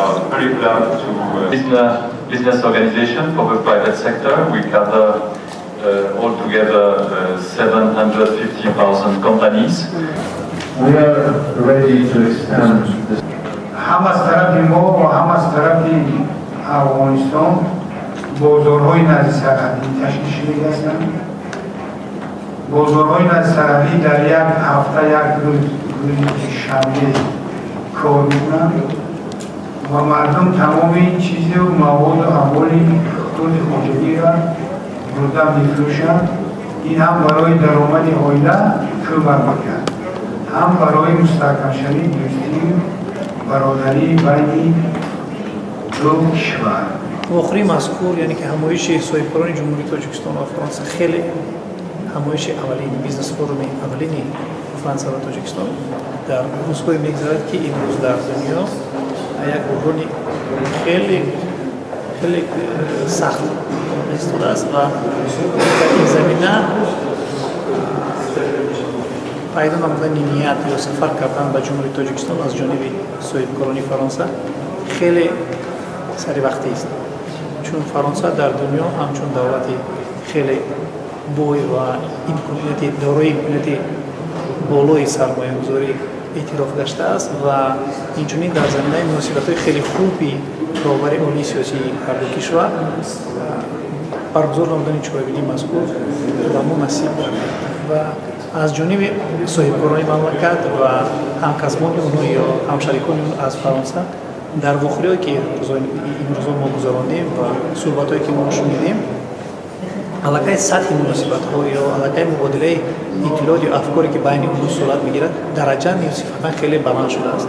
are very glad to business organization for the private sector. We gather altogether 750,000 companies. We are ready to extend this. Ҳам аз тарафи мо ва ҳам аз тарафи Афғонистон бозорҳои наздисарҳадӣ ташкил шудагӣ ҳастанд. Бозорҳои наздисарҳадӣ дар як ҳафта як рӯз, рӯзи шанбе, кор мекунанд ва мардум тамоми чизу маводу амволи хурди хоҷагиро бурда мефурӯшанд. Ин ҳам барои даромади оила кӯмак мекунад, ҳам барои мустаҳкамшавии дӯстию бародарӣ байни ду кишвар. Вохӯрии мазкур, яъне ки ҳамоиши соҳибкорони Ҷумҳурии Тоҷикистон ва Фаронса, хеле ҳамоиши аввалин, бизнес форуми аввалини Фаронса ва Тоҷикистон дар рӯзҳое мегузарад, ки имрӯз дар дунё як буҳрони хеле хеле сахт истодааст ва дар ин замина пайдо намудани ният ё сафар кардан ба Ҷумҳурии Тоҷикистон аз ҷониби соҳибкорони Фаронса хеле саривақтист, чун Фаронса дар дунё ҳамчун давлати хеле бой ва имконияти дорои имконияти болои сармоягузорӣ эътироф гаштааст ва инчунин дар заминаи муносибатҳои хеле хуби роҳбари олии сиёсии ҳарду кишвар баргузор намудани чорабинии мазкур ба мо насиб гардид ва аз ҷониби соҳибкорони мамлакат ва ҳамкасбони онҳо ё ҳамшарикони он аз Фаронса дар вохӯриҳое, ки имрӯзо мо гузарондем ва суҳбатҳое, ки мо шунидем, аллакай сатҳи муносибатҳо ё аллакай мубодилаи иттилоот ё афкоре, ки байни онҳо сурат мегирад, дараҷа ё сифатан хеле баланд шудааст.